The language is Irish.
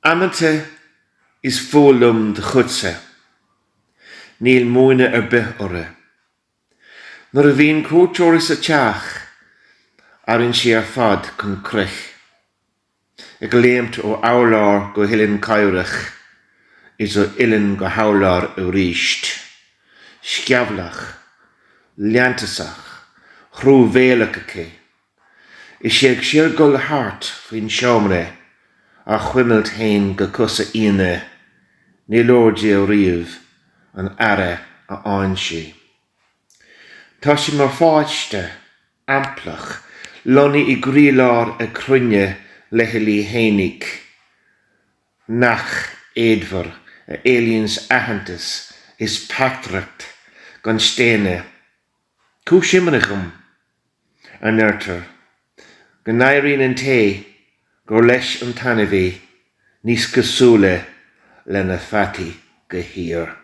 Amanta is fuath liom do chuidse. Níl múineadh ar bith uirthi. Nuair a bhíonn cuairteoirí sa teach, éiríonn sí ar fad chun críche, ag léimt ó urlár go huillinn cathaoireach is ó uillinn go hurlár aríst. Sceamhlach, leantasach, truamhéalach aici. Is í ag síorghol thart faoin seomra, á cuimilt fhéin go cosa Fhíona, ní leor di ariamh an aire a fhaigheann sí. Tá sí mar pháiste amplach, lonnaithe i gcroílár a cruinne leithilí fhéinig, neach éadmhar a éilíonns aitheantas is peacaireacht gan staonadh. Cúis imní dhom, a ndeirtear, go n-éiríonn an té gur leis an t-ainmhí níos cosúla lena pheataí de shíor.